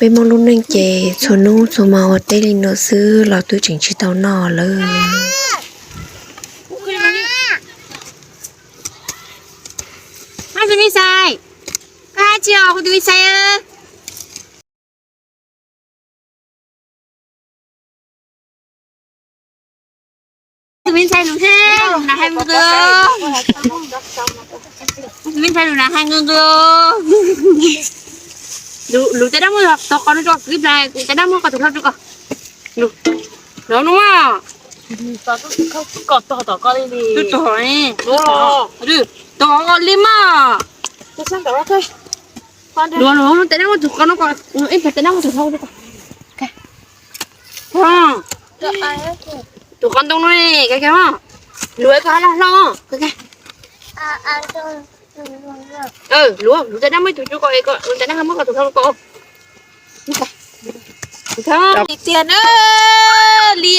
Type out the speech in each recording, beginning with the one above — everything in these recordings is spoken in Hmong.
Peb Hmoob lub neej ces txhua hnub txhua hmo ua teb li no xwb los twb tseem tsis tau noj lawm. Tus me ntxhais, koj hais tsis os, kuv tus me ntxhais. Tus me ntxhais lus thiab, lus na hais nqws nqws. Tus me ntxhais lus na hais nqws nqws. Lus, lus tej dab muab tog qos no rau kuv ib pliag, kuv tej dab muab koj tus hlau rau koj. Lus, lus no mas. Twb tog, tog li mas. Lus, lus, tej dab muab tus qos no koj, ib pliag tej dab muab tus hlau rau koj. Tus qos ntoo no, luag koj hab loj hlob. Luag, luag tej dab muab tus tsuj ko, luag tej dab muab koj tus hlau ko. Tiag na, li,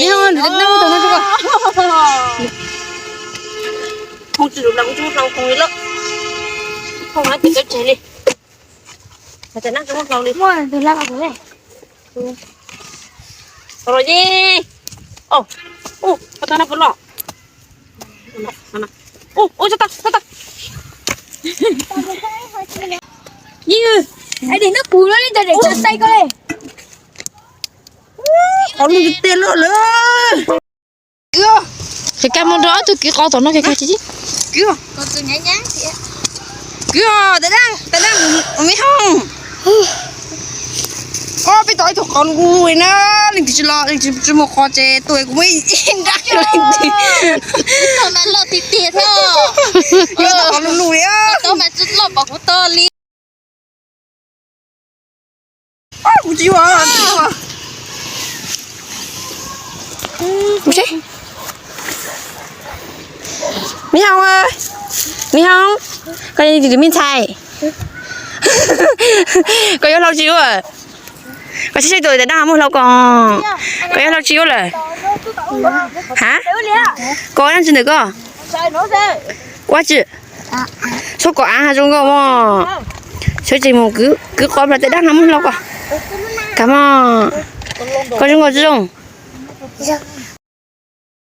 luag tej dab muab tus no tsuj ko. Hoob tsis lus los kuv tsis muaj hlau hoob li lawm. Hoob hab ces txawj tseg li. Hais tias nab tsis muaj hlau li. Muaj tus hlau los ne. Los yeej. Ua, ua tau nab puas loj. Ua, ua tau, tau. Yeej, hais tias nab puas loj li cas es tsis xaiv koj li. Qos lug tiag loj lawm. Kag kag mus nrog ob tug kwv qos tom no kag kag tsis. Kwv, kwv, tes dab, tes dab, me hoob. Ob peb tau ib tug qos lug na, leej twg tsis los, leej twg tsis muaj qos ces tuaj kuv muab ib nrab leej twg. Tau mas loj tiag tiag thiab. Tau qos lug lug li. Tau mas tsis loj pom kuv tog li. Kuv tsis yuav, tsis yuav. Me hoob, me hoob, koj yog tus me ntxhais, koj yuav hlau tsis yuav? Koj saib saib tus tes dab muab hlau ko, koj yuav hlau tsis yuav lawm? Ha? Koj dab tsi ntawm koj? Ua tsi? Txhob kom av zoo nkauj mog. Sawv tsees mus kwv qos plas tes dab no muab hlau ko. Kag mog. Koj zoo nkauj tsis zoo?